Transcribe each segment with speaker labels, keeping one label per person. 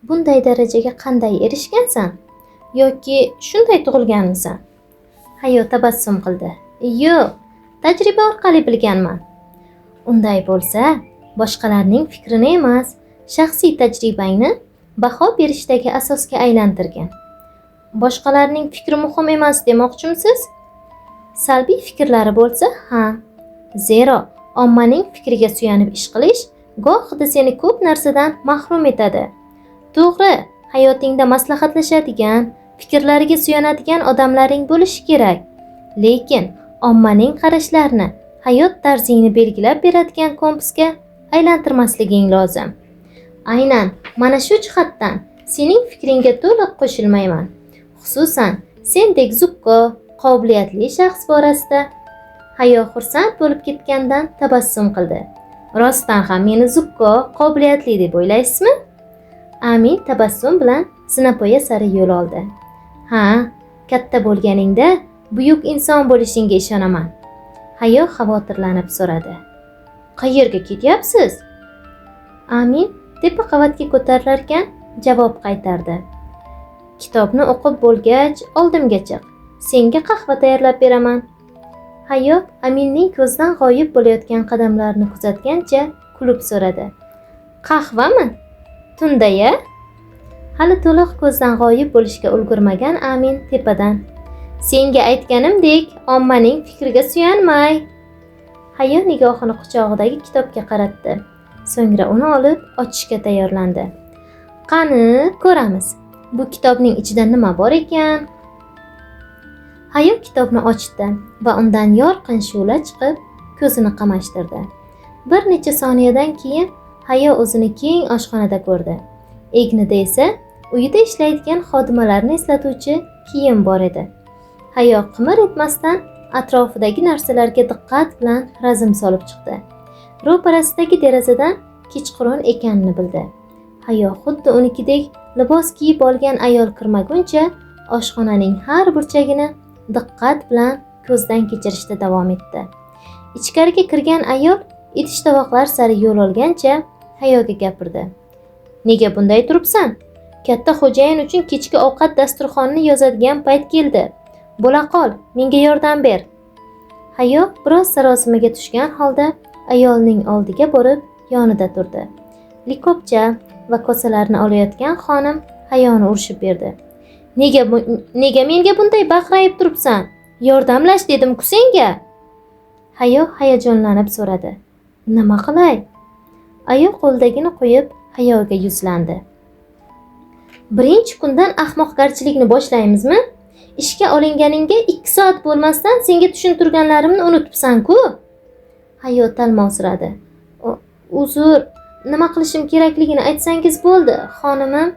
Speaker 1: Bunday darajaga qanday erishgansan? Yoki shunday tug'ilganmisan? Hayo tabassum qildi. Yo'q, tajriba orqali bilganman. Unday bo'lsa, boshqalarning fikrini emas, shaxsiy tajribangni baho berishdagi asosga aylantirgin. Boshqalarning fikri muhim emas demoqchimisiz? Salbiy fikrlari bo'lsa, ha. Zero ommaning fikriga suyanib ish qilish gohida seni ko'p narsadan mahrum etadi. To'g'ri, hayotingda maslahatlashadigan, fikrlariga suyanadigan odamlaring bo'lishi kerak. Lekin ommaning qarashlarini hayot tarzingni belgilab beradigan kompasga aylantirmasliging lozim. Aynan mana shu jihatdan sening fikringga to'liq qo'shilmayman. Xususan, sendek zukko, qobiliyatli shaxs borasida. Hayo xursand bo'lib ketgandan tabassum qildi. Rostdan ham meni zukko, qobiliyatli deb o'ylaysizmi? Amin tabassum bilan zinapoya sari yo'l oldi. Ha, katta bo'lganingda buyuk inson bo'lishingga ishonaman. Hayo xavotirlanib so'radi. Qayerga ketyapsiz? Amin tepa qavatga ko'tarilarkan javob qaytardi. Kitobni o'qib bo'lgach oldimga chiq. Senga qahva tayyorlab beraman. Hayo Aminning ko'zdan g'oyib bo'layotgan qadamlarini kuzatgancha kulib so'radi. Qahvami? Tunda-ya? Hali to'liq ko'zdan g'oyib bo'lishga ulgurmagan Amin tepadan: Senga aytganimdek, ommaning fikriga suyanmay. Hayo nigohini quchog'idagi kitobga qaratdi. So'ngra uni olib ochishga tayyorlandi. Qani, ko'ramiz. Bu kitobning ichida nima bor ekan? Hayo kitobni ochdi va undan yorqin shu'la chiqib, ko'zini qamashtirdi. Bir necha soniyadan keyin Hayo o'zini keng oshxonada ko'rdi. Egnida esa uyida ishlaydigan xodimalarni eslatuvchi kiyim bor edi. Hayo qimir etmasdan atrofidagi narsalarga diqqat bilan razm solib chiqdi. Ro'parasidagi derazadan kechqurun ekanini bildi. Hayo xuddi unikidek libos kiyib olgan ayol kirmaguncha oshxonaning har burchagini diqqat bilan ko'zdan kechirishda davom etdi. Ichkariga kirgan ayol idish tovoqlar sari yo'l olgancha Hayoga gapirdi. Nega bunday turibsan? Katta xo'jayin uchun kechki ovqat dasturxonini yozadigan payt keldi. Bo'la qol, menga yordam ber. Hayo biroz sarosimaga tushgan holda ayolning oldiga borib yonida turdi. Likopcha va kosalarni olayotgan xonim Hayoni urishib berdi. Nega menga bunday baqrayib turibsan? Yordamlash dedim-ku senga. Hayo hayajonlanib so'radi. Nima qilay? Ayol qo'lidagini qo'yib Hayoga yuzlandi. Birinchi kundan ahmoqgarchilikni boshlaymizmi? Ishga olinganingga 2 soat bo'lmasdan senga tushuntirganlarimni unutibsan-ku. Hayo talmovsiradi. Uzr, nima qilishim kerakligini aytsangiz bo'ldi, xonimim.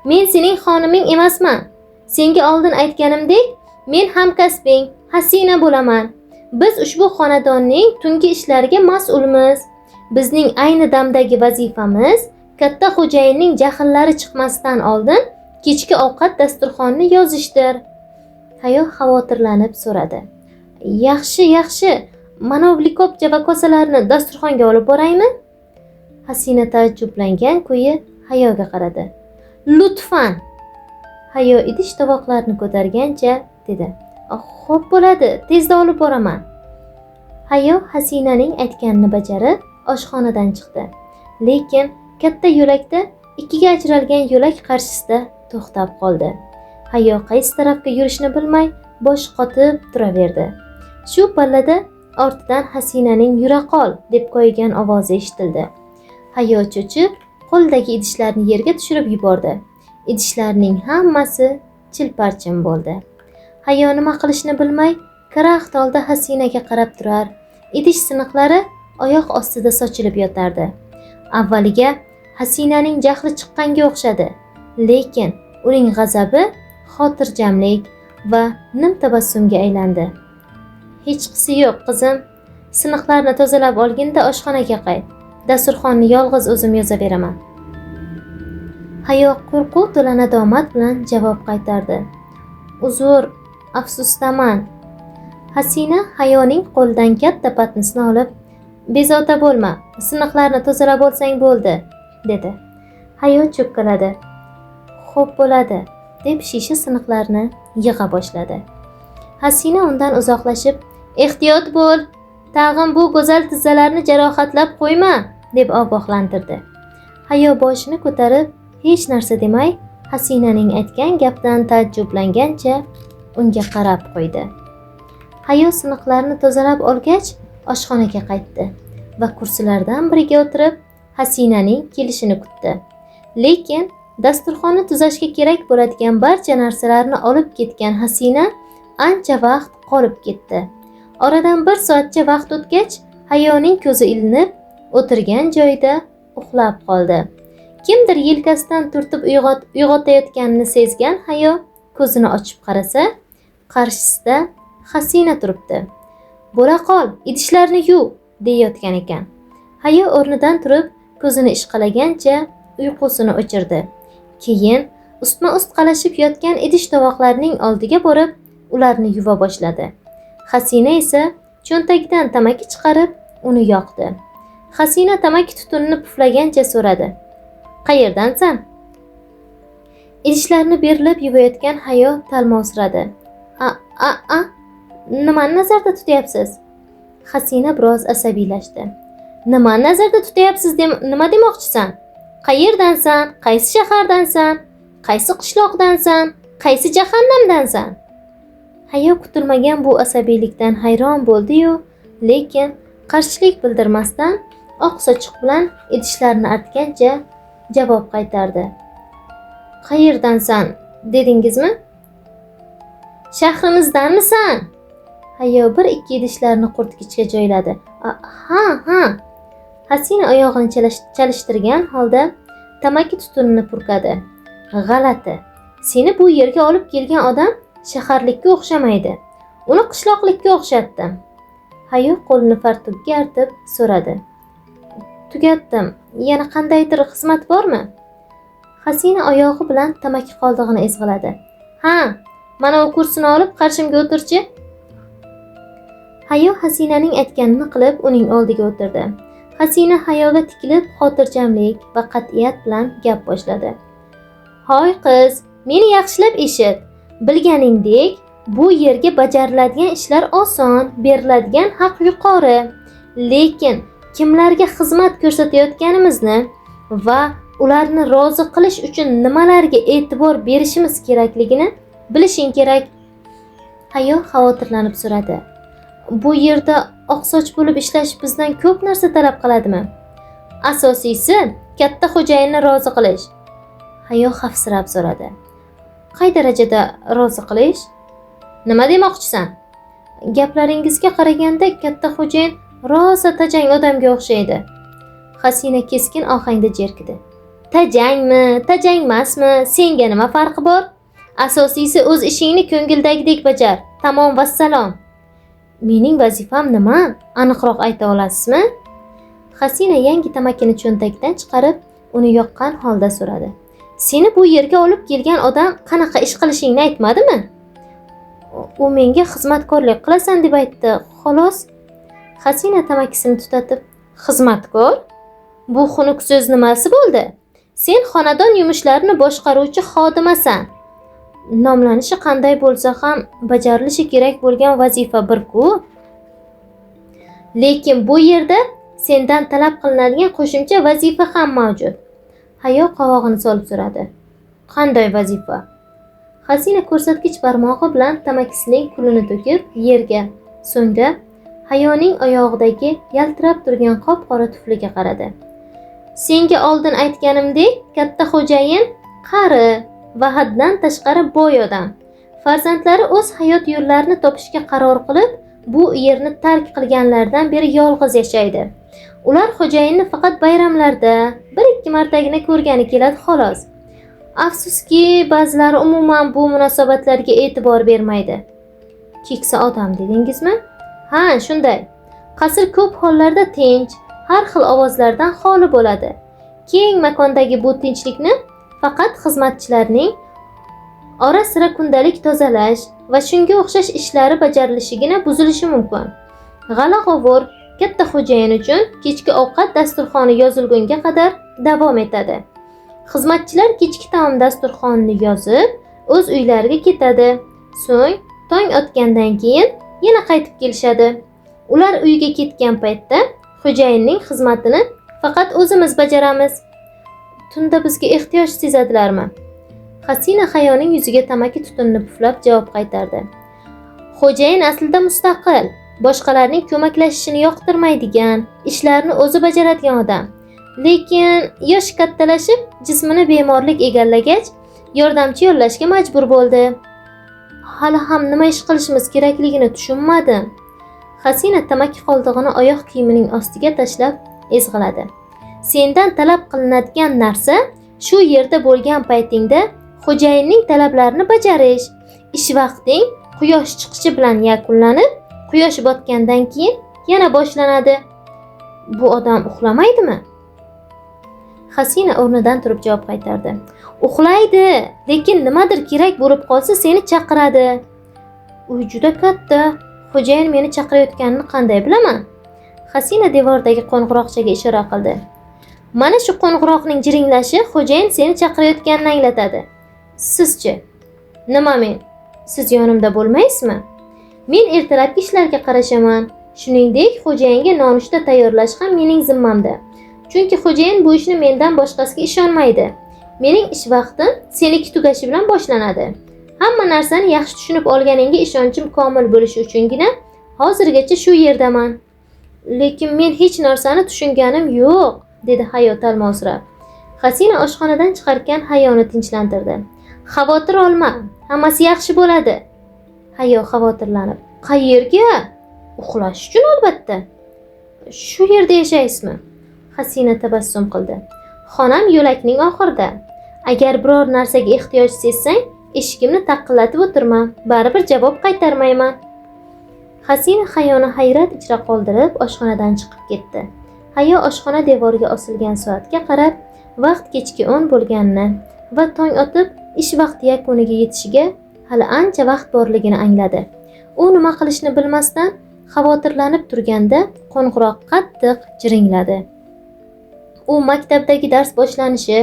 Speaker 1: Men sening xoniming emasman. Senga oldin aytganimdek, men hamkasbing Hasina bo'laman. Biz ushbu xonadonning tungi ishlariga mas'ulmiz. Bizning ayni damdagi vazifamiz katta xo'jayinning jahllari chiqmasdan oldin kechki ovqat dasturxonini yozishdir. Hayo xavotirlanib so'radi. Yaxshi, yaxshi. Mana bu likopcha va kosalarni dasturxonga olib boraymi? Hasina taajjublangan ko'yi Hayoga qaradi. Lutfan. Hayo idish tovoqlarni ko'targancha dedi. Xo'p bo'ladi, tezda olib boraman. Hayo Hasinaning aytganini bajarib oshxonadan chiqdi. Lekin katta yo'lakda ikkiga ajralgan yo'lak qarshisida to'xtab qoldi. Hayo qaysi tarafga yurishni bilmay bosh qotib turaverdi. Shu pallada ortidan Hasinaning yura qol deb qo'ygan ovozi eshitildi. Hayo cho'chib, qo'lidagi idishlarni yerga tushirib yubordi. Idishlarning hammasi chilparchin bo'ldi. Hayo nima qilishni bilmay karaxt holda Hasinaga qarab turar. Idish siniqlari oyoq ostida sochilib yotardi. Avvaliga Hasinaning jahli chiqqanga o'xshadi, lekin uning g'azabi xotirjamlik va nim tabassumga aylandi. Hechqisi yo'q, qizim. Siniqlarni tozalab olginda oshxonaga qayt. Dasturxonni yolg'iz o'zim yozaveraman. Hayo qo'rquv to'la nadomat bilan javob qaytardi. Uzr, afsusdaman. Hasina Hayoning qo'lidan katta patnisni olib, bezovta bo'lma, siniqlarni tozalab olsang bo'ldi, dedi. Hayo cho'kkaladi. Xo'p bo'ladi, deb shisha siniqlarini yig'a boshladi. Hasina undan uzoqlashib, "Ehtiyot bo'l, tag'in bu go'zal tizzalarni jarohatlab qo'yma", deb ogohlantirdi. Hayo boshini ko'tarib, hech narsa demay, Hasinaning aytgan gapidan taajjublangancha unga qarab qo'ydi. Hayo siniqlarni tozalab olgach, oshxonaga qaytdi va kursilardan biriga o'tirib, Hasinaning kelishini kutdi. Lekin dasturxonni tuzashga kerak bo'ladigan barcha narsalarni olib ketgan Hasina ancha vaqt qolib ketdi. Oradan bir soatcha vaqt o'tgach, Hayoning ko'zi ilinib, o'tirgan joyida uxlab qoldi. Kimdir yelkasidan turtib uyg'otayotganini sezgan Hayo ko'zini ochib qarasa, qarshisida Hasina turibdi. "Bo'la qol, idishlarni yuv", deyayotgan ekan. Hayo o'rnidan turib, ko'zini ishqalagancha uyqusini o'chirdi. Keyin ustma-ust qalashib yotgan idish tovoqlarning oldiga borib, ularni yuva boshladi. Hasina esa cho'ntagidan tamaki chiqarib, uni yoqdi. Hasina tamaki tutunini puflagancha so'radi: "Qayerdansan?" Idishlarni berilib yuvayotgan Hayo talmovsiradi. "A a a nimani nazarda tutyapsiz?" Hasina biroz asabiylashdi. "Nimani nazarda tutyapsiz, nima demoqchisan? Qayerdansan? Qaysi shahardansan? Qaysi qishloqdansan? Qaysi jahannamdansan?" Hayo kutilmagan bu asabiylikdan hayron bo'ldi-yu, lekin qarshilik bildirmasdan oq sochiq bilan idishlarni artgancha javob qaytardi. "Qayerdansan dedingizmi? Shahrimizdanmisan?" Hayo bir ikki idishlarni qurtgichga joyladi. "Ha, ha." Hasina oyog'ini chalishtirgan holda tamaki tutunini purkadi. "G'alati. Seni bu yerga olib kelgan odam shaharlikka o'xshamaydi. Uni qishloqlikka o'xshatdim." Hayo qo'lini fartukka artib so'radi. "Tugatdim. Yana qandaydir xizmat bormi?" Hasina oyog'i bilan tamaki qoldig'ini ezg'iladi. "Ha, mana u kursini olib qarshimga o'tirchi." Hayo Hasinaning aytganini qilib uning oldiga o'tirdi. Hasina Hayoga tikilib xotirjamlik va qat'iyat bilan gap boshladi. "Hoy qiz, meni yaxshilab eshit. Bilganingdek, bu yerga bajariladigan ishlar oson, beriladigan haq yuqori. Lekin kimlarga xizmat ko'rsatayotganimizni va ularni rozi qilish uchun nimalarga e'tibor berishimiz kerakligini bilishing kerak." Hayo xavotirlanib so'radi. "Bu yerda oqsoch bo'lib ishlash bizdan ko'p narsa talab qiladimi?" "Asosiysi, katta xo'jayinni rozi qilish." Hayo xavfsirab so'radi. "Qay darajada rozi qilish? Nima demoqchisan?" "Gaplaringizga qaraganda katta xo'jayin rosa tajang odamga o'xshaydi." Hasina keskin ohangda jerkidi. "Tajangmi, tajangmasmi, senga nima farqi bor? Asosiysi o'z ishingni ko'ngildagidek bajar. Tamom, vassalom." "Mening vazifam nima? Aniqroq ayta olasizmi?" Hasina yangi tamakini cho'ntakdan chiqarib, uni yoqqan holda so'radi. "Seni bu yerga olib kelgan odam qanaqa ish qilishingni aytmadimi?" "U menga xizmatkorlik qilasan deb aytdi, xolos." Hasina tamakisini tutatib, "Xizmatkor? Bu xunuk so'z nimasi bo'ldi? Sen xonadon yumushlarini boshqaruvchi xodimasan. Nomlanishi qanday bo'lsa ham bajarilishi kerak bo'lgan vazifa bir-ku. Lekin bu yerda sendan talab qilinadigan qo'shimcha vazifa ham mavjud." Hayo qovog'ini solib so'radi. "Qanday vazifa?" Hasina ko'rsatkich barmog'i bilan tamakisining kulini to'kib yerga, so'ngra Hayoning oyog'idagi yaltirab turgan qop-qora tufliga qaradi. "Senga oldin aytganimdek, katta xo'jayin qari va haddan tashqari boy odam. Farzandlari o'z hayot yo'llarini topishga qaror qilib, bu yerni tark qilganlaridan beri yolg'iz yashaydi. Ular xo'jayinni faqat bayramlarda bir ikki martagina ko'rgani keladi, xolos. Afsuski, ba'zilari umuman bu munosabatlarga e'tibor bermaydi." "Keksa odam dedingizmi?" "Ha, shunday. Qasr ko'p hollarda tinch, har xil ovozlardan xoli bo'ladi. Keng makondagi bu tinchlikni faqat xizmatchilarning ora-sira kundalik tozalash va shunga o'xshash ishlari bajarilishigina buzilishi mumkin. G'ala-g'ovur katta xo'jayin uchun kechki ovqat dasturxoni yozilgunga qadar davom etadi. Xizmatchilar kechki taom dasturxonini yozib, o'z uylariga ketadi. So'ng tong otgandan keyin yana qaytib kelishadi. Ular uyga ketgan paytda xo'jayinning xizmatini faqat o'zimiz bajaramiz. Tunda bizga ehtiyoj sezadilarmi? Hasina Hayoning yuziga tamaki tutunini puflab javob qaytardi. Xo'jayin aslida mustaqil, boshqalarning ko'maklashishini yoqtirmaydigan, ishlarni o'zi bajaradigan odam. Lekin yoshi kattalashib, jismini bemorlik egallagach, yordamchi yollashga majbur bo'ldi. Hali ham nima ish qilishimiz kerakligini tushunmadim. Hasina tamaki qoldig'ini oyoq kiyimining ostiga tashlab ezg'iladi. Sendan talab qilinadigan narsa shu yerda bo'lgan paytingda xo'jayinning talablarini bajarish. Ish vaqting quyosh chiqishi bilan yakunlanib, quyosh botgandan keyin yana boshlanadi. Bu odam uxlamaydimi? Hasina o'rnidan turib javob qaytardi. Uxlaydi, lekin nimadir kerak bo'lib qolsa seni chaqiradi. Uy juda katta. Xo'jayin meni chaqirayotganini qanday bilaman? Hasina devordagi qo'ng'iroqchaga ishora qildi. Mana shu qo'ng'iroqning jiringlashi xo'jayin seni chaqirayotganini anglatadi. Sizchi? Nima men? Siz yonimda bo'lmaysizmi? Men ertalabki ishlarga qarashaman. Shuningdek, xo'jayinga nonushta tayyorlash ham mening zimmamda. Chunki xo'jayin bu ishni mendan boshqasiga ishonmaydi. Mening ish vaqtim seniki tugashi bilan boshlanadi. Hamma narsani yaxshi tushunib olganingga ishonchim komil bo'lishi uchungina hozirgacha shu yerdaman. Lekin men hech narsani tushunganim yo'q, dedi Hayo talmovsirab. Hasina oshxonadan chiqarkan Hayoni tinchlantirdi. Xavotir olma, hammasi yaxshi bo'ladi. Hayo xavotirlanib, qayerga? Uxlash uchun albatta. Shu yerda yashaysizmi? Hasina tabassum qildi. Xonam yo'lakning oxirida. Agar biror narsaga ehtiyoj sezsang, eshigimni taqillatib o'tirma, baribir javob qaytarmayman. Hasina Hayoni hayrat ichra qoldirib oshxonadan chiqib ketdi. Hayo oshxona devoriga osilgan soatga qarab, vaqt kechki 10 bo'lganini va tong otib ish vaqti yakuniga yetishiga hali ancha vaqt borligini angladi. U nima qilishni bilmasdan xavotirlanib turganda qo'ng'iroq qattiq jiringladi. U maktabdagi dars boshlanishi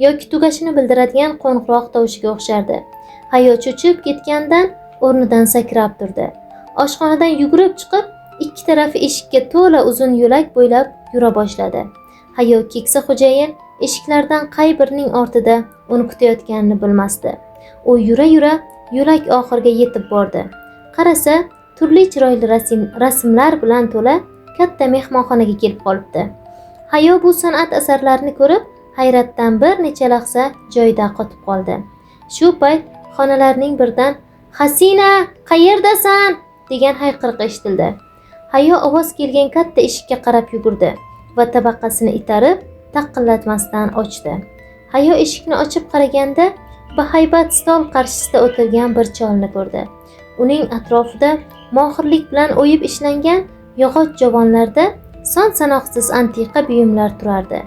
Speaker 1: yoki tugashini bildiradigan qo'ng'iroq tovushiga o'xshardi. Hayo cho'chib ketgandan o'rnidan sakrab turdi. Oshxonadan yugurib chiqib, ikki tarafi eshikka to'la uzun yo'lak bo'ylab yura boshladi. Hayo keksa xo'jayin eshiklardan qay birining ortida uni kutayotganini bilmasdi. U yura-yura yo'lak oxiriga yetib bordi. Qarasa, turli chiroyli rasmlar bilan to'la katta mehmonxonaga kelib qolibdi. Hayo bu san'at asarlarini ko'rib, hayratdan bir necha lahza joyida qotib qoldi. Shu payt xonalarning biridan "Hasina, qayerdasan?" degan hayqiriq eshitildi. Hayo ovoz kelgan katta eshikka qarab yugurdi va tabaqasini itarib, taqillatmasdan ochdi. Hayo eshikni ochib qaraganda bahaybat stol qarshisida o'tirgan bir cholni ko'rdi. Uning atrofida mohirlik bilan o'yib ishlangan yog'och javonlarda son sanoqsiz antiqa buyumlar turardi.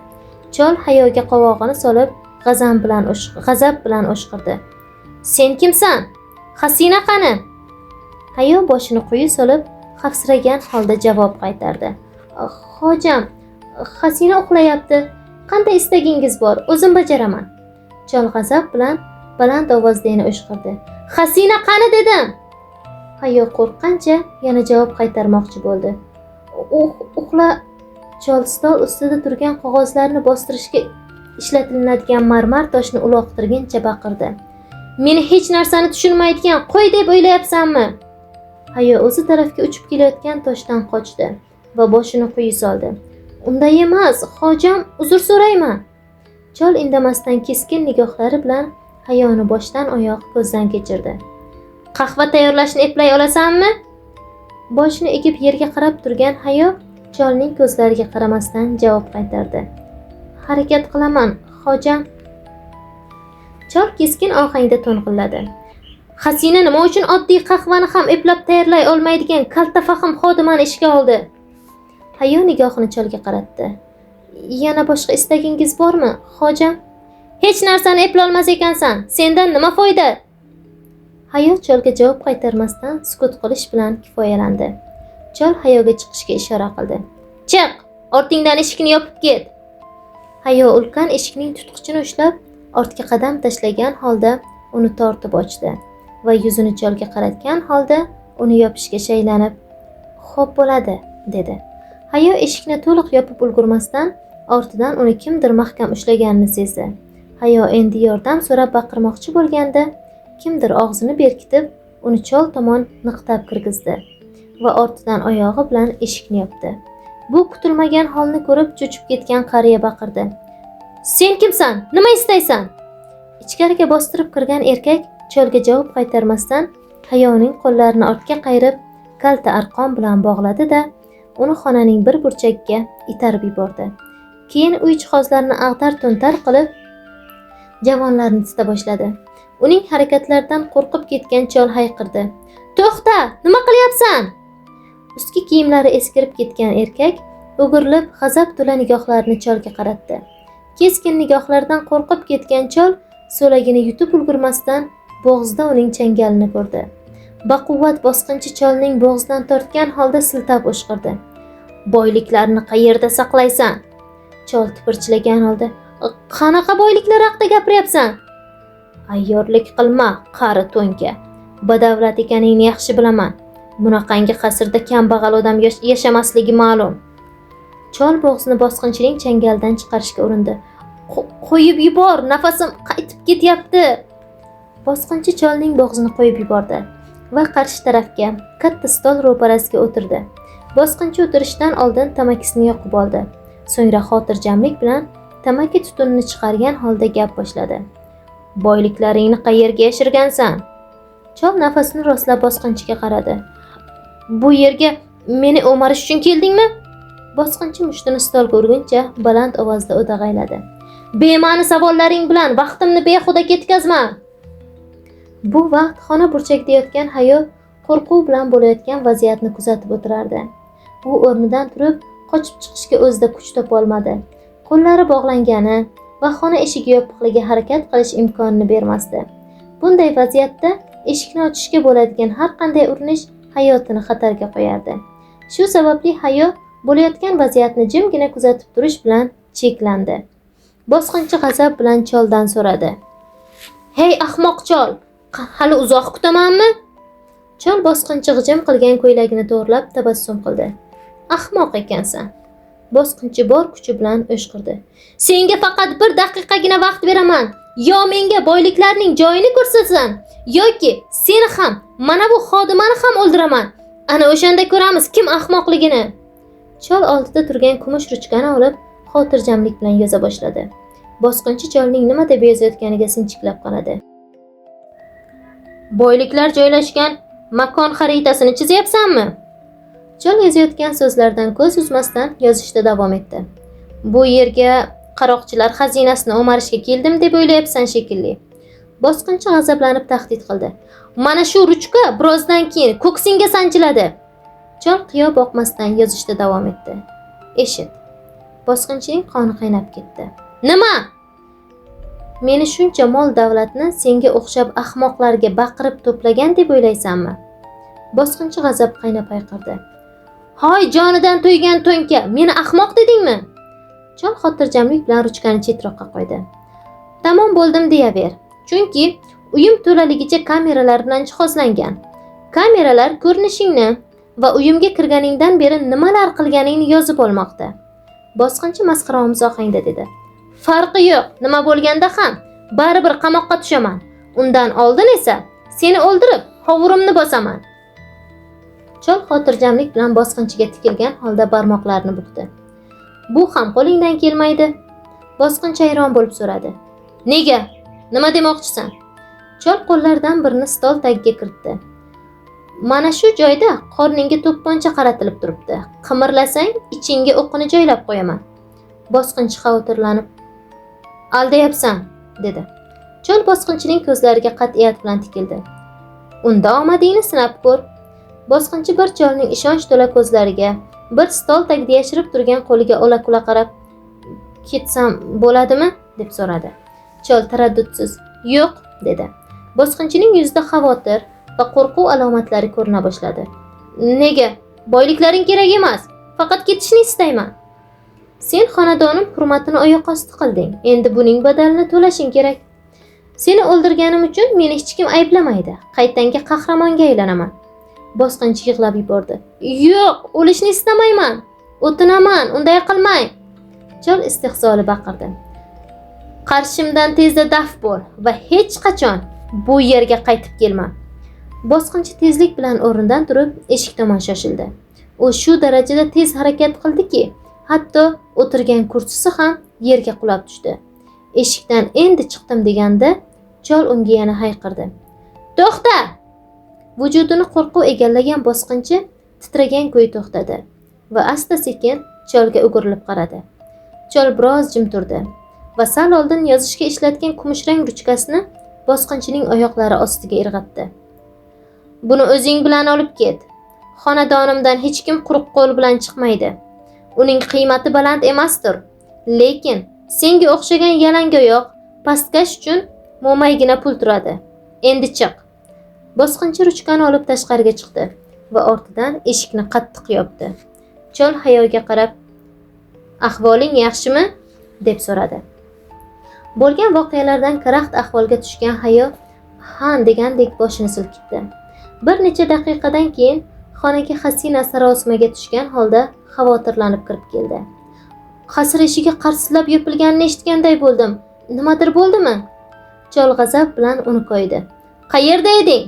Speaker 1: Chol Hayoga qovog'ini solib, g'azab bilan o'shqirdi. Sen kimsan? Hasina qani? Hayo boshini quyi solib, xavfsiragan holda javob qaytardi. Xojam, Hasina uxlayapti. Qanday istagingiz bor, o'zim bajaraman. Chol g'azab bilan baland ovozda yana o'shqirdi. Hasina qani dedim. Hayo qo'rqqancha yana javob qaytarmoqchi bo'ldi. Uxla. Chol stol ustida turgan qog'ozlarni bostirishga ishlatiladigan marmar toshni uloqtirguncha baqirdi. Meni hech narsani tushunmaydigan qo'y deb o'ylayapsanmi? Hayo o'zi tarafga uchib kelayotgan toshdan qochdi va boshini quyi soldi. Unday emas, xojam, uzr so'rayman. Chol indamasdan keskin nigohlari bilan Hayoni boshdan oyoq ko'zdan kechirdi. Qahva tayyorlashni eplay olasanmi? Boshini egib yerga qarab turgan Hayo cholning ko'zlariga qaramasdan javob qaytardi. Harakat qilaman, xojam. Chol keskin ohangda to'ng'illadi. Hasina nima uchun oddiy qahvani ham eplab tayyorlay olmaydigan kaltafahm xodimani ishga oldi? Hayo nigohini cholga qaratdi. Yana boshqa istagingiz bormi, xojam? Hech narsani eplolmas ekansan, sendan nima foyda? Hayo cholga javob qaytarmasdan sukut qilish bilan kifoyalandi. Chol Hayoga chiqishga ishora qildi. Chiq, ortingdan eshikni yopib ket. Hayo ulkan eshikning tutqichini ushlab, ortga qadam tashlagan holda uni tortib ochdi va yuzini cholga qaratgan holda uni yopishga shaylanib, "Xo'p bo'ladi", dedi. Hayo eshikni to'liq yopib ulgurmasdan ortidan uni kimdir mahkam ushlaganini sezdi. Hayo endi yordam so'rab baqirmoqchi bo'lganda kimdir og'zini berkitib, uni chol tomon niqtab kirgizdi va ortidan oyog'i bilan eshikni yopdi. Bu kutilmagan holni ko'rib cho'chib ketgan qariya baqirdi. "Sen kimsan? Nima istaysan?" Ichkariga bostirib kirgan erkak cholga javob qaytarmasdan Hayoning qo'llarini ortga qayirib, kalta arqon bilan bog'ladi-da, uni xonaning bir burchagiga itarib yubordi. Keyin uy jihozlarini ag'dar-to'ntar qilib, javonlarni tita boshladi. Uning harakatlaridan qo'rqib ketgan chol hayqirdi. "To'xta, nima qilyapsan?" Ustki kiyimlari eskirib ketgan erkak o'girilib, g'azab to'la nigohlarini cholga qaratdi. Keskin nigohlardan qo'rqib ketgan chol so'lagini yutib ulgurmasdan bo'g'zida uning changalini ko'rdi. Baquvvat bosqinchi cholning bo'g'zidan tortgan holda siltab o'shqirdi. "Boyliklarni qayerda saqlaysan?" Chol tipirchilagan holda, "Qanaqa boyliklar haqida gapiryapsan?" "Ayyorlik qilma, qari to'nka. Badavlat ekaningni yaxshi bilaman. Bunaqangi qasrda kambag'al odam yashamasligi ma'lum." Chol bo'g'zini bosqinchining changalidan chiqarishga urindi. "Qo'yib yubor, nafasim qaytib ketyapti." Bosqinchi cholning bo'g'zini qo'yib yubordi va qarshi tarafga, katta stol ro'parasiga o'tirdi. Bosqinchi o'tirishdan oldin tamakisini yoqib oldi. So'ngra xotirjamlik bilan tamaki tutunini chiqargan holda gap boshladi. "Boyliklaringni qayerga yashirgansan?" Chol nafasini rostlab bosqinchiga qaradi. "Bu yerga meni o'marish uchun keldingmi?" Bosqinchi mushtini stolga urguncha baland ovozda o'dag'ayladi. "Bema'ni savollaring bilan vaqtimni behuda ketkazma." Bu vaqt xona burchagida yotgan Hayo qo'rquv bilan bo'layotgan vaziyatni kuzatib o'tirardi. U o'rnidan turib, qochib chiqishga o'zida kuch topa olmadi. Qo'llari bog'langani va xona eshigi yopiqligi harakat qilish imkonini bermasdi. Bunday vaziyatda eshikni ochishga bo'ladigan har qanday urinish hayotini xatarga qo'yardi. Shu sababli Hayo bo'layotgan vaziyatni jimgina kuzatib turish bilan cheklandi. Bosqinchi g'azab bilan choldan so'radi. "Hey ahmoq chol, hali uzoq kutamanmi?" Chol bosqinchi g'ijim qilgan ko'ylagini to'g'rilab tabassum qildi. "Ahmoq ekansan." Bosqinchi bor kuchi bilan o'shqirdi. "Senga faqat bir daqiqagina vaqt beraman. Yo menga boyliklarning joyini ko'rsatasan, yoki seni ham, mana bu xodimani ham o'ldiraman. Ana o'shanda ko'ramiz kim ahmoqligini." Chol oldida turgan kumush ruchkani olib, xotirjamlik bilan yoza boshladi. Bosqinchi cholning nima deb yozayotganiga sinchiklab qaradi. "Boyliklar joylashgan makon xaritasini chizyapsanmi?" Chol yozayotgan so'zlardan ko'z uzmasdan yozishda davom etdi. "Bu yerga qaroqchilar xazinasini o'marishga keldim deb o'ylayapsan shekilli." Bosqinchi g'azablanib tahdid qildi. "Mana shu ruchka birozdan keyin ko'ksingga sanchiladi." Chol qiyo boqmasdan yozishda davom etdi. "Eshit." Bosqinchining qoni qaynab ketdi. "Nima? Meni shuncha mol davlatni senga o'xshab ahmoqlarga baqirib to'plagan deb o'ylaysanmi?" Bosqinchi g'azab qaynab hayqirdi. "Hoy jonidan to'ygan to'nka, meni ahmoq dedingmi?" Chol xotirjamlik bilan ruchkani chetroqqa qo'ydi. "Tamom bo'ldim deyaver. Chunki uyim to'laligicha kameralar bilan jihozlangan. Kameralar ko'rinishingni va uyimga kirganingdan beri nimalar qilganingni yozib olmoqda." Bosqinchi masxaraomuz ohangda dedi. "Farqi yo'q, nima bo'lganda ham baribir qamoqqa tushaman. Undan oldin esa seni o'ldirib, hovurimni bosaman." Chol xotirjamlik bilan bosqinchiga tikilgan holda barmoqlarini bukdi. "Bu ham qo'lingdan kelmaydi." Bosqinchi hayron bo'lib so'radi. "Nega? Nima demoqchisan?" Chol qo'llaridan birini stol tagiga kiritdi. "Mana shu joyda qorningga to'pponcha qaratilib turibdi. Qimirlasang, ichingga o'qini joylab qo'yaman." Bosqinchi xavotirlanib, "Aldayapsan", dedi. Chol bosqinchining ko'zlariga qat'iyat bilan tikildi. "Unda omadingni sinab ko'r." Bosqinchi bir cholning ishonch to'la ko'zlariga, bir stol tagida yashirib turgan qo'liga ola-kula qarab, "Ketsam bo'ladimi?" deb so'radi. Chol taraddudsiz, "Yo'q", dedi. Bosqinchining yuzida xavotir va qo'rquv alomatlari ko'rina boshladi. "Nega? Boyliklaring kerak emas. Faqat ketishni istayman." Sen xonadonim hurmatini oyoq osti qilding. Endi buning badalini to'lashing kerak. Seni o'ldirganim uchun meni hech kim ayblamaydi. Qaytanga qahramonga aylanaman. Bosqinchi yig'lab yubordi. Yo'q, o'lishni istamayman. O'tinaman, unday qilmang. Chol istehzoli baqirdi. Qarshimdan tezda daf bo'l va hech qachon bu yerga qaytib kelma. Bosqinchi tezlik bilan o'rnidan turib, eshik tomon shoshildi. U shu darajada tez harakat qildiki, hatto o'tirgan kursisi ham yerga qulab tushdi. Eshikdan endi chiqdim deganda chol unga yana hayqirdi. To'xta! Vujudini qo'rquv egallagan bosqinchi titragan ko'yi to'xtadi va asta-sekin cholga o'girilib qaradi. Chol biroz jim turdi va sal oldin yozishga ishlatgan kumushrang ruchkasini bosqinchining oyoqlari ostiga irg'atdi. Buni o'zing bilan olib ket. Xonadonimdan hech kim quruq qo'l bilan chiqmaydi. Uning qiymati baland emasdir, lekin senga o'xshagan yalangoyoq pastkash uchun mo'maygina pul turadi. Endi chiq. Bosqinchi ruchkani olib tashqariga chiqdi va ortidan eshikni qattiq yopdi. Chol Hayoga qarab, "Ahvoling yaxshimi?" deb so'radi. Bo'lgan voqealardan karaxt ahvolga tushgan Hayo "Han" degandek boshini silkitdi. Bir necha daqiqadan keyin xonaga Hasina sarosimaga tushgan holda xavotirlanib kirib keldi. Qasr eshigi qarsillab yopilganini eshitganday bo'ldim. Nimadir bo'ldimi? Chol g'azab bilan uni koydi. Qayerda eding?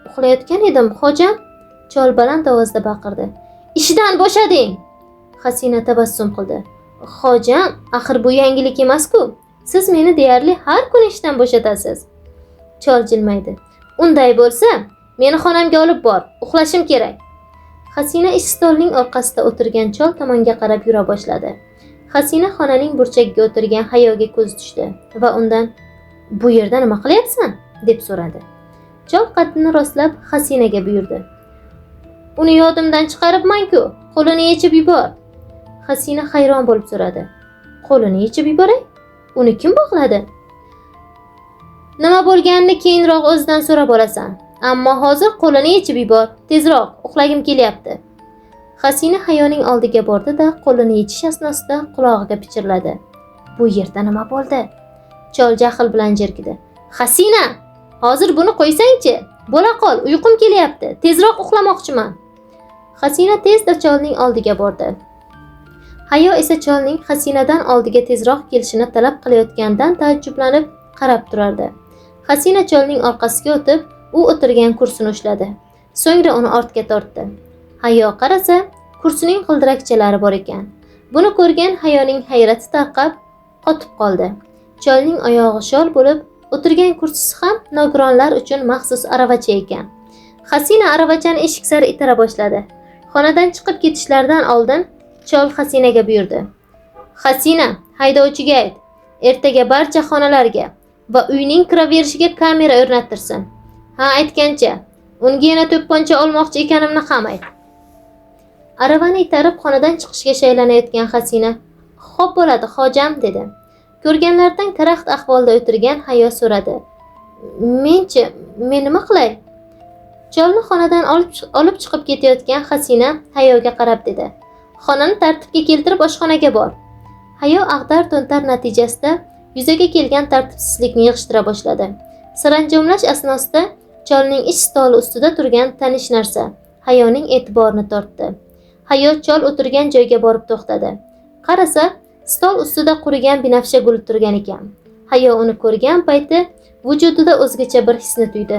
Speaker 1: Uxlayotgan edim, xojam. Chol baland ovozda baqirdi. Ishdan bo'shading. Hasina tabassum qildi. Xojam, axir bu yangilik emas-ku. Siz meni deyarli har kuni ishdan bo'shatasiz. Chol jilmaydi. Unday bo'lsa, meni xonamga olib bor, uxlashim kerak. Hasina ish stolining orqasida o'tirgan chol tomonga qarab yura boshladi. Hasina xonaning burchagiga o'tirgan Hayoga ko'z tushdi va undan "Bu yerda nima qilyapsan?" deb so'radi. Chol qaddini rostlab Hasinaga buyurdi. Uni yodimdan chiqaribman-ku, qo'lini yechib yubor. Hasina hayron bo'lib so'radi. Qo'lini yechib yuboray? Uni kim bog'ladi? Nima bo'lganini keyinroq o'zidan so'rab olasan. Ammo hozir qo'lini yechib yubor. Tezroq, uxlagim kelyapti. Hasina Hayoning oldiga bordi-da, qo'lini yechish asnosida qulog'iga pichirladi. Bu yerda nima bo'ldi? Chol jahl bilan jerkidi. Hasina, hozir buni qo'ysangchi? Bo'la qol, uyqum kelyapti. Tezroq uxlamoqchiman. Hasina tezda cholning oldiga bordi. Hayo esa cholning Hasinadan oldiga tezroq kelishini talab qilayotganidan taajjublanib qarab turardi. Hasina cholning orqasiga o'tib, u o'tirgan kursini ushladi. So'ngra uni ortga tortdi. Hayo qarasa, kursining g'ildirakchalari bor ekan. Buni ko'rgan Hayoning hayrati tarqab, qotib qoldi. Cholning oyog'i shol bo'lib, o'tirgan kursisi ham nogironlar uchun maxsus aravacha ekan. Hasina aravachani eshik sari itara boshladi. Xonadan chiqib ketishlaridan oldin chol Hasinaga buyurdi. Hasina, haydovchiga ayt, ertaga barcha xonalarga va uyning kiraverishiga kamera o'rnattirsin. Ha, aytgancha, unga yana to'pponcha olmoqchi ekanimni ham ayt. Aravani itarib xonadan chiqishga shaylanayotgan Hasina, "Xo'p bo'ladi, xojam" dedi. Ko'rganlardan karaxt ahvolda o'tirgan Hayo so'radi. Menchi, men nima qilay? Cholni xonadan olib chiqib ketayotgan Hasina Hayoga qarab dedi. Xonani tartibga keltirib oshxonaga bor. Hayo ag'dar-to'ntar natijasida yuzaga kelgan tartibsizlikni yig'ishtira boshladi. Saranjomlash asnosida cholning ish stoli ustida turgan tanish narsa Hayoning e'tiborini tortdi. Hayo chol o'tirgan joyga borib to'xtadi. Qarasa, stol ustida qurigan binafsha gul turgan ekan. Hayo uni ko'rgan payti vujudida o'zgacha bir hisni tuydi.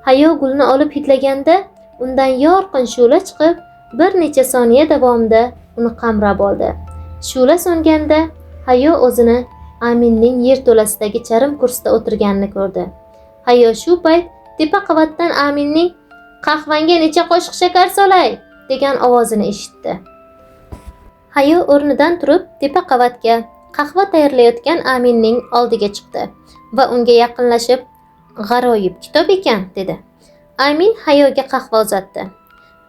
Speaker 1: Hayo gulni olib hidlaganda undan yorqin shu'la chiqib, bir necha soniya davomida uni qamrab oldi. Shu'la so'nganda Hayo o'zini Aminning yerto'lasidagi charm kursida o'tirganini ko'rdi. Hayo shu payt tepa qavatdan Aminning "Qahvangga necha qoshiq shakar solay?" degan ovozini eshitdi. Hayo o'rnidan turib tepa qavatga qahva tayyorlayotgan Aminning oldiga chiqdi va unga yaqinlashib, "G'aroyib kitob ekan" dedi. Amin Hayoga qahva uzatdi.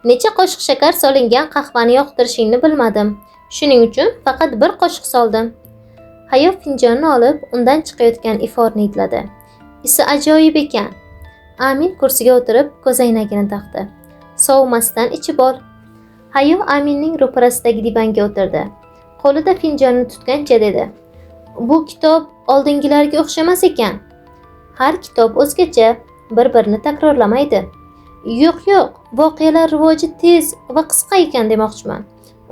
Speaker 1: Necha qoshiq shakar solingan qahvani yoqtirishingni bilmadim. Shuning uchun faqat bir qoshiq soldim. Hayo finjonni olib, undan chiqayotgan iforni hidladi. Isi ajoyib ekan. Amin kursiga o'tirib, ko'zoynagini taqdi. Sovimasdan ichib ol. Hayo Aminning ro'parasidagi divanga o'tirdi. Qo'lida finjonni tutgancha dedi: "Bu kitob oldingilarga o'xshamas ekan. Har kitob o'zgacha, bir-birini takrorlamaydi." "Yo'q, yo'q, voqealar rivoji tez va qisqa ekan demoqchiman.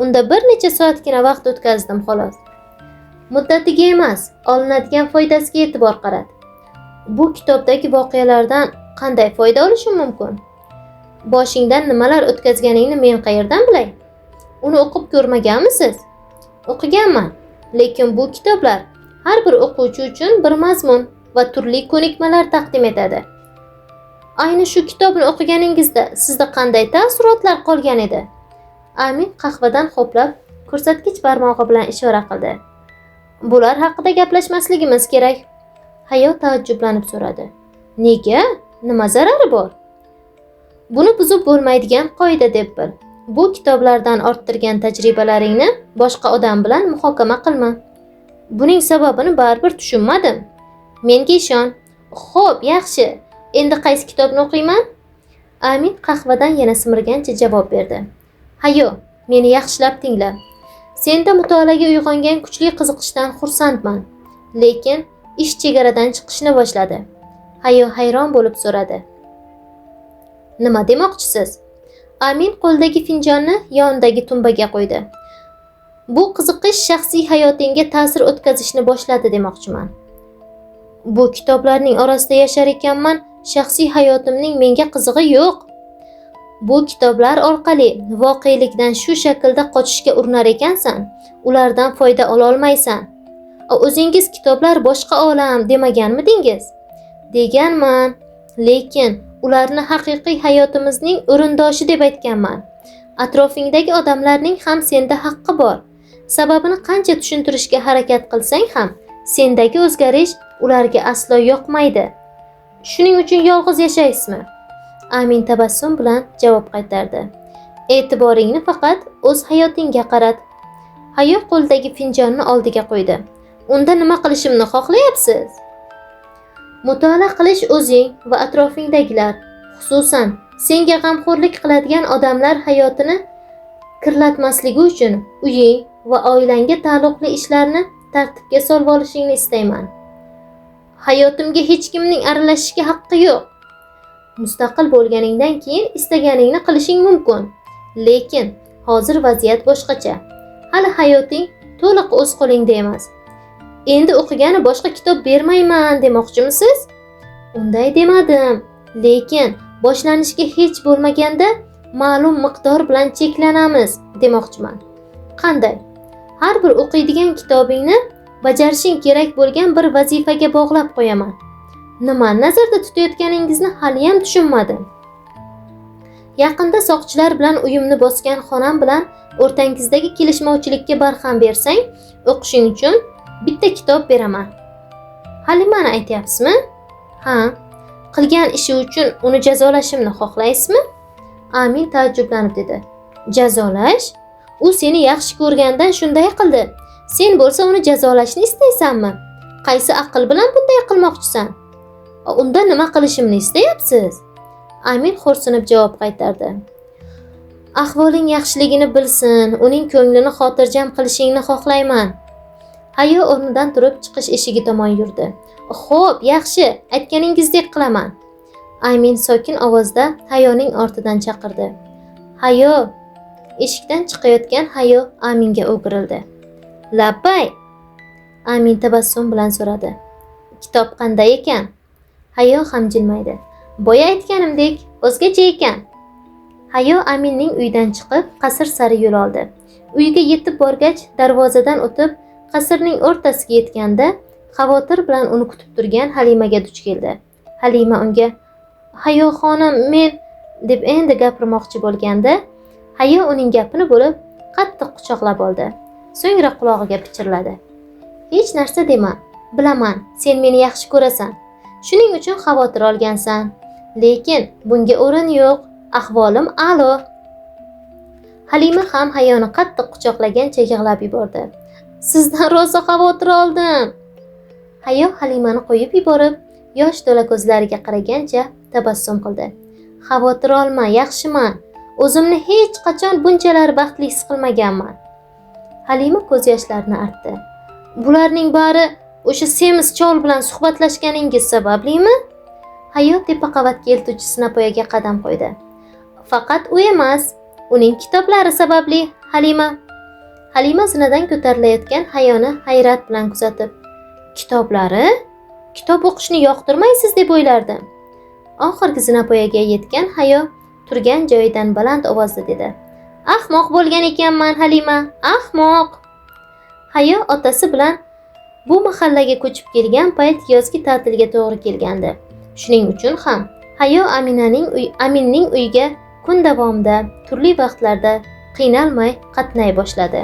Speaker 1: Unda bir necha soatgina vaqt o'tkazdim xolos." Muddatiga emas, olinadigan foydasiga e'tibor qarat. Bu kitobdagi voqealardan qanday foyda olishim mumkin? Boshingdan nimalar o'tkazganingni men qayerdan bilay? Uni o'qib ko'rmaganmisiz? O'qiganman, lekin bu kitoblar har bir o'quvchi uchun bir mazmun va turli ko'nikmalar taqdim etadi. Ayni shu kitobni o'qiganingizda sizda qanday taassurotlar qolgan edi? Amin qahvadan ho'plab, ko'rsatkich barmog'i bilan ishora qildi. Bular haqida gaplashmasligimiz kerak. Hayo taajjublanib so'radi. Nega? Nima zarari bor? Buni buzib bo'lmaydigan qoida deb bil. Bu kitoblardan orttirgan tajribalaringni boshqa odam bilan muhokama qilma. Buning sababini baribir tushunmadim. Menga ishon. Xo'p, yaxshi. Endi qaysi kitobni o'qiyman? Amin qahvadan yana simirgancha javob berdi. Hayo, meni yaxshilab tingla. Senda mutolaaga uyg'ongan kuchli qiziqishdan xursandman. Lekin ish chegaradan chiqishni boshladi. Hayo hayron bo'lib so'radi. Nima demoqchisiz? Amin qo'ldagi finjonni yonidagi tumbaga qo'ydi. Bu qiziqish shaxsiy hayotingga ta'sir o'tkazishni boshladi demoqchiman. Bu kitoblarning orasida yashar ekanman, shaxsiy hayotimning menga qizig'i yo'q. Bu kitoblar orqali voqelikdan shu shaklda qochishga urinar ekansan, ulardan foyda ola olmaysan. O'zingiz kitoblar boshqa olam demaganmidingiz? Deganman, lekin ularni haqiqiy hayotimizning o'rindoshi deb aytganman. Atrofingdagi odamlarning ham senda haqqi bor. Sababini qancha tushuntirishga harakat qilsang ham, sendagi o'zgarish ularga aslo yoqmaydi. Shuning uchun yolg'iz yashaysizmi? Amin tabassum bilan javob qaytardi. E'tiboringni faqat o'z hayotingga qarat. Hayo qo'ldagi finjonni oldiga qo'ydi. Unda nima qilishimni xohlayapsiz? Mutolaa qilish o'zing va atrofingdagilar, xususan senga g'amxo'rlik qiladigan odamlar hayotini kirlatmasligi uchun uying va oilangga taalluqli ishlarni tartibga solib olishingni istayman. Hayotimga hech kimning aralashishga haqqi yo'q. Mustaqil bo'lganingdan keyin istaganingni qilishing mumkin. Lekin hozir vaziyat boshqacha. Hali hayoting to'liq o'z qo'lingda emas. Endi o'qigani boshqa kitob bermayman demoqchimisiz? Unday demadim. Lekin boshlanishga hech bo'lmaganda ma'lum miqdor bilan cheklanamiz demoqchiman. Qanday? Har bir o'qiydigan kitobingni bajarishing kerak bo'lgan bir vazifaga bog'lab qo'yaman. Nima nazarda tutayotganingizni haliyam tushunmadim. Yaqinda soqchilar bilan uyimni bosgan xonam bilan o'rtangizdagi kelishmovchilikka barham bersang, o'qishing uchun bitta kitob beraman. Halimani aytyapsizmi? Ha, qilgan ishi uchun uni jazolashimni xohlaysizmi? Amin taajjublanib dedi. Jazolash? U seni yaxshi ko'rgandan shunday qildi. Sen bo'lsa uni jazolashni istaysanmi? Qaysi aql bilan bunday qilmoqchisan? Unda nima qilishimni istayapsiz? Amin xo'rsinib javob qaytardi. Ahvoling yaxshiligini bilsin, uning ko'nglini xotirjam qilishingni xohlayman. Hayo o'rnidan turib chiqish eshigi tomon yurdi. Xo'p, yaxshi, aytganingizdek qilaman. Amin sokin ovozda Hayoning ortidan chaqirdi. Hayo! Eshikdan chiqayotgan Hayo Aminga o'girildi. Labbay! Amin tabassum bilan so'radi. Kitob qanday ekan? Hayo ham jilmaydi. Boya aytganimdek, o'zgacha ekan. Hayo Aminning uydan chiqib, qasr sari yo'l oldi. Uyga yetib borgach, darvozadan o'tib, qasrning o'rtasiga yetganda, xavotir bilan uni kutib turgan Halimaga duch keldi. Halima unga: "Hayo xonim, men" deb endi gapirmoqchi bo'lganda, Hayo uning gapini bo'lib, qattiq quchoqlab oldi. So'ngra qulog'iga pichirladi. "Hech narsa dema. Bilaman, sen meni yaxshi ko'rasan. Shuning uchun xavotir olgansan. Lekin bunga o'rin yo'q. Ahvolim a'lo." Halima ham Hayoni qattiq quchoqlagancha yig'lab yubordi. "Sizdan rosa xavotir oldim." Hayo Halimani qo'yib yuborib, yosh to'la ko'zlariga qaragancha tabassum qildi. "Xavotir olma, yaxshiman. O'zimni hech qachon bunchalar baxtli his qilmaganman." Halima ko'z yoshlarini artdi. Bularning bari o'sha semiz chol bilan suhbatlashganingiz sabablimi? Hayo tepa qavatga eltuvchi zinapoyaga qadam qo'ydi. Faqat u emas, uning kitoblari sababli, Halima. Halima zinadan ko'tarilayotgan Hayoni hayrat bilan kuzatib, kitoblari? Kitob o'qishni yoqtirmaysiz deb o'ylardim. Oxirgi zinapoyaga yetgan Hayo turgan joyidan baland ovozda dedi. Ahmoq bo'lgan ekanman, Halima, ahmoq. Hayo otasi bilan bu mahallaga ko'chib kelgan payt yozgi ta'tilga to'g'ri kelgandi. Shuning uchun ham Hayo Aminning uyiga kun davomida turli vaqtlarda qiynalmay qatnay boshladi.